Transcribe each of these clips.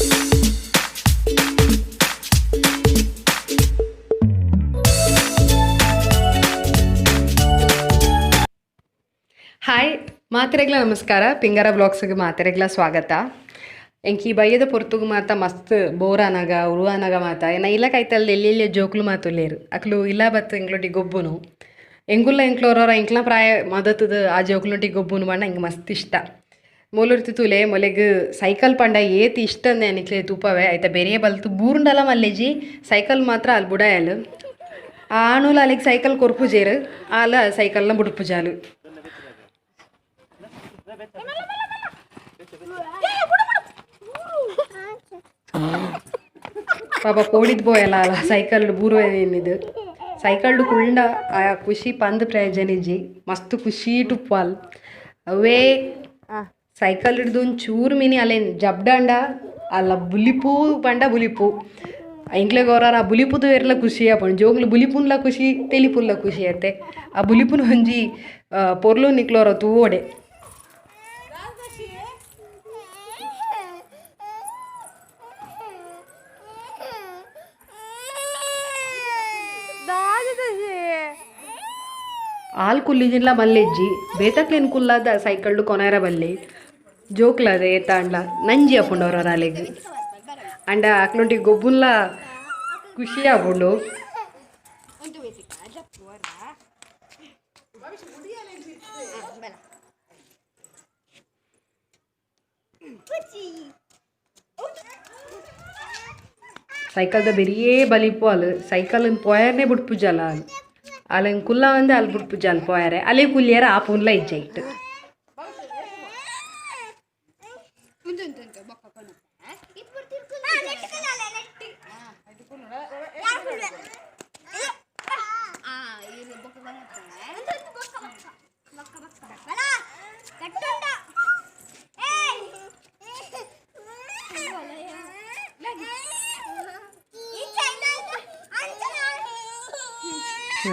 Hi ಮಾತೆರೆಗ್ಲ ನಮಸ್ಕಾರ. ಪಿಂಗರ ಬ್ಲಾಗ್ಸ್ಗೆ ಮಾತೆರೆಗ್ಲ ಸ್ವಾಗತ. ಎಂಕಿ ಬಯ್ಯದ ಪೊರ್ತುಗು ಮಾತ ಮಸ್ತ್ ಬೋರಾನಾಗ ಉರುವಾನಾಗ ಮಾತ ಏನ ಇಲ್ಲ ಕೈತಲ್ದ ಎಲ್ಲೆಲ್ಲಿ ಜೋಕ್ಲು ಮಾತುಲ್ಲೇರು ಅಕ್ಲು ಇಲ್ಲ ಬತ್ತು ಎಂಕ್ಲೊಟ್ಟಿ ಗೊಬ್ಬುನು ಎಂಗುಲ್ಲ ಎಂಕ್ಲೋರ ಎಂಕ್ಲ ಪ್ರಾಯ ಮದತದ ಆ ಜೋಕ್ಲೊಟ್ಟಿ ಗೊಬ್ಬುನು ಬಣ್ಣ ಎಂಕ್ ಮಸ್ತ್ ಇಷ್ಟ. ಮೊಲುರ್ತಿ ತೂಲೆ ಮೊಲೆಗ್ ಸೈಕಲ್ ಪಂಡ ಏತ್ ಇಷ್ಟ ಅಂದೆ ನಿಕ್ಲೆ ತೂಪವೆ ಆಯ್ತಾ. ಬೇರೆ ಬಲ್ತು ಬೂರ್ಂಡಲ ಮಲ್ಲೆಜಿ ಸೈಕಲ್ ಮಾತ್ರ ಅಲ್ಲಿ ಬುಡಾಯಲ್. ಆ ಆಣುಲ ಅಲ್ಲಿಗೆ ಸೈಕಲ್ ಕೊರ್ಪುಜೇರು ಆಲ ಸೈಕಲ್ನ ಬುಡ್ಪುಜಾಲು. ಪಾಪ ಪೋಡಿದ್ ಪೋಯಲ್ಲ ಅಲ್ಲ ಸೈಕಲ್ ಬೂರ್ವೆ ಏನಿದು ಸೈಕಲ್ ಕುಂಡ ಆ ಖುಷಿ ಪಂದ್ ಪ್ರಯೋಜನ ಇಜ್ಜಿ ಮಸ್ತ್ ಖುಷಿ ಟುಪ್ಪಾಲ್ ಅವೇ ಸೈಕಲ್ ಹಿಡ್ದು ಒಂಚೂರು ಮಿನಿ ಅಲ್ಲೇನು ಜಬ್ಡಂಡ ಅಲ್ಲ ಬುಲಿಪು ಪಂಡ ಬುಲಿಪು ಎಂಕ್ಲೆಗ್ ಓರಾರ ಆ ಬುಲಿಪುದು ಎರ್ಲ ಖುಷಿ ಆಪುಂಡು ಜೋಕ್ಲು ಬುಲಿಪುನ್ಲ ಖುಷಿ ತೆಲಿಪುನ್ಲ ಖುಷಿ ಅತ್ತೆ. ಆ ಬುಲಿಪುನ ಒಂಜಿ ಪೊರ್ಲು ನಿಕ್ಲೋರ ತೂವೊಡೆ. ಆಲ್ ಕುಲ್ಲಿಜಿನ್ಲ ಮಲ್ಲೆಜ್ಜಿ ಬೇತಕ್ಲೇನ್ ಕುಲ್ಲಾದ ಸೈಕಲ್ಡು ಕೊನಾರ ಬಲ್ಲೆ ಜೋಕ್ಲದ ಏತಾಂಡ್ಲ ನಂಜಿ ಆಪುಂಡು ಅವರ ಅಲೆಗ್ ಅಂಡ ಅಕ್ಲೊಂಟಿ ಗೊಬ್ಬುನ್ಲ ಖುಷಿ ಆಪುಂಡು. ಸೈಕಲ್ದ ಬೆರಿಯೇ ಬಲಿಪು ಅಲ್ ಸೈಕಲ್ ಪೋಯರ್ನೇ ಬುಡ್ಪುಜಲ ಅಲ್ ಅಲೆನ್ ಕುಲ್ಲ ಒಂದೆ ಅಲ್ಲಿ ಬುಡ್ಪುಜಾಲ್ ಪೋಯರೆ ಅಲೆ ಕುಲ್ಲಿಯರ ಆಪುನ್ಲ ಇಜ್ಜೈಟ್.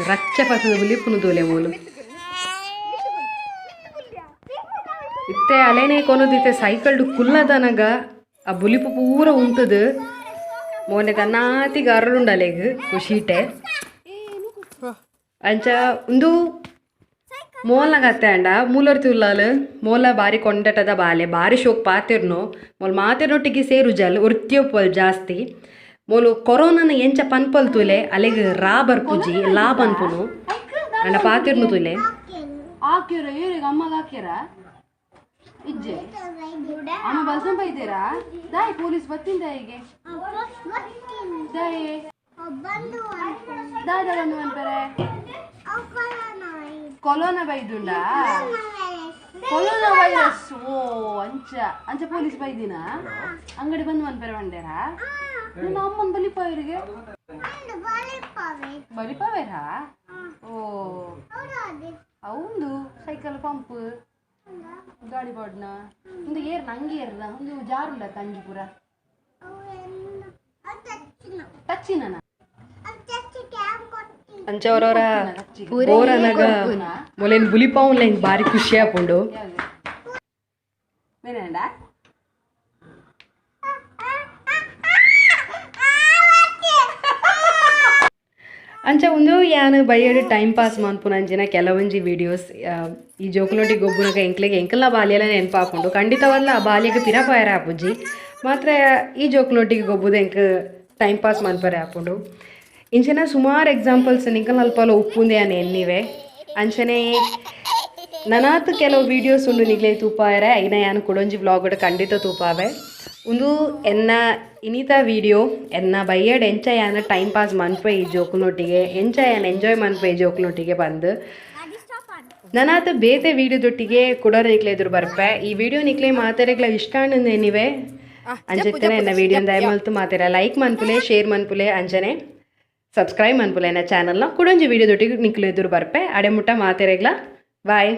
ರಚ್ಚ ಪಸದ ಬುಲಿಪುನು ತೂಲೆ ಮೂಲು ಇತ್ತೆ ಅಲೆನೇ ಕೊನದಿತ್ತೆ ಸೈಕಲ್ಡು ಕುಲ್ಲದನಗ ಆ ಬುಲಿಪು ಪೂರ ಉಂತದು ಮೋನೆ ತನ್ನಾತಿಗೆ ಅರಳುಂಡು ಅಲೆಗ್ ಖುಷಿಟೆ ಅಂಚ ಉಂದು ಮೋಲ್ನಾಗ ಅಂಡ ಮೂಲರ್ತಿ ಉಲ್ಲಾಲು ಮೋಲ ಬಾರಿ ಕೊಂಡಟದ ಬಾಲೆ ಬಾರಿ ಶೋಕ್ ಪಾತಿರ್ನು ಮೋಲ್ ಮಾತಿರ್ನೊಟ್ಟಿಗೆ ಸೇರುಜಲ್ ಒರ್ತಿಯೊಪ್ಪಲ್ ಜಾಸ್ತಿ ಮೋಲು ಕೊರೋನಾನ ಎಂಚ ಪನ್ಪಲ್ ತೂಲೆ ಅಲೆಗ್ ರಾ ಬರ್ಪುಜಿ ಲಾ ಪನ್ಪುನು ಅಂಡ ಪಾತಿರ್ನು ತೂಲೆ. ಹಾಕ್ಯಾರ ಏರಿಗೆ ಅಮ್ಮಗ ಹಾಕ್ಯಾರ ಇಜ್ಜೆ ಅಮ್ಮ ಬಲ್ಸಂ ಬೈದೇರಾ ದಾಯಿ ಪೊಲೀಸ್ ಬತ್ತಿಂದ ಹೀಗೆ ದಾಯಿ ದಾದ ಬಂದು ಅನ್ಪರೆ ಕೊಲೋನಾ ಬೈದುಂಡ ಕೊಲೋನಾ ವೈರಸ್ ಓ ಅಂಚ ಅಂಚ ಪೊಲೀಸ್ ಬೈದಿನ ಅಂಗಡಿ ಬಂದು ಮನ್ಪರೆ ಬಂಡೇರಾ ನಿನ್ನ ಅಮ್ಮನ ಬಲಿಪ ಇವರಿಗೆ ಬಲಿಪವೇರಾ ಓ ಹೌದು ಸೈಕಲ್ ಪಂಪ್ ಗಾಡಿ ಬಾಡ್ನ ಒಂದು ಏರ್ ನಂಗೆ ಏರ್ದ ಒಂದು ಜಾರುಂಡ ಕಂಜಿ ಪೂರ ಟಚ್ಚಿನ ಅಂಚ ಅವರವರ ಬೋರನಗ ಮೊಲೆನ್ ಬುಲಿಪಾವುನ್ಲ ಹಿಂಗ್ ಬಾರಿ ಖುಷಿ ಆಪುಂಡು. ಬೇರೆಂಡ ಅಂಚ ಒಂದು ಯಾನ್ ಬಯ್ಯಡ್ ಟೈಮ್ ಪಾಸ್ ಮನ್ಪುನಂಚಿನ ಕೆಲವೊಂಜಿ ವಿಡಿಯೋಸ್ ಈ ಜೋಕುಲೊಟ್ಟಿ ಗೊಬ್ಬುನಗ ಎಂಕ್ಲೆಗ್ ಎಂಕಲ್ನ ಬಾಲ್ಯಲ ನೆನಪಾಪುಂಡು. ಖಂಡಿತವಲ್ಲ ಆ ಬಾಲ್ಯಗ್ ಪಿರ ಪೋಯರೆ ಆಪುಜಿ ಮಾತ್ರ ಈ ಜೋಕುಲೊಟ್ಟಿಗೆ ಗೊಬ್ಬುದು ಎಂಕ್ ಟೈಮ್ ಪಾಸ್ ಮನ್ಪರೆ ಆಪುಂಡು. ಇಂಚಿನ ಸುಮಾರು ಎಕ್ಸಾಂಪಲ್ಸ್ ನಿಂಕಲ್ನ ಅಲ್ಪಲ ಉಪ್ಪುಂದೆ ಯಾನ್ ಎನ್ನಿವೆ. ಅಂಚನೆ ನನಾತ್ ಕೆಲವು ವೀಡಿಯೋಸ್ ಉಂಡು ನಿಗ್ಲೆ ತೂಪಾಯರೆ ಐನ ಯಾನ್ ಕುಡೊಂಜಿ ವ್ಲಾಗ್ ಖಂಡಿತ ತೂಪಾವೆ. ಉಂದು ಎನ್ನ ಇನಿತ ವೀಡಿಯೋ ಎನ್ನ ಬಯ್ಯಡ್ ಎಂಚ ಯಾನ್ ಟೈಮ್ ಪಾಸ್ ಮನ್ಪೆ ಈ ಜೋಕುನೊಟ್ಟಿಗೆ ಎಂಚ ಯಾನ್ ಎಂಜಾಯ್ ಮನ್ಪೆ ಈ ಜೋಕುನೊಟ್ಟಿಗೆ ಬಂದು ನನಾತ್ ಬೇತೆ ವೀಡಿಯೋದೊಟ್ಟಿಗೆ ಕುಡೋರ ನಿಕ್ಲೆ ಎದುರು ಬರ್ಪೆ. ಈ ವಿಡಿಯೋ ನಿಕ್ಲೆ ಮಾತೆರೆಗ್ಲ ಇಷ್ಟ ನೀವೇ ಅಂಚೆತ್ತನೆ ಎನ್ನ ವಿಡಿಯೋ ದಯಮಲ್ತು ಮಾತೆರ ಲೈಕ್ ಮನ್ಪುಲೆ ಶೇರ್ ಮನ್ಪುಲೆ ಅಂಚನೆ ಸಬ್ಸ್ಕ್ರೈಬ್ ಮನ್ಪುಲೆ ಎನ್ನ ಚಾನಲ್ನ ಕುಡೊಂಜಿ ವೀಡಿಯೋದೊಟ್ಟಿಗೆ ನಿಕ್ಲೆ ಎದುರು ಬರ್ಪೆ. ಅಡೆ ಮುಟ್ಟ ಮಾತೆರೆಗ್ಲ ಬಾಯ್.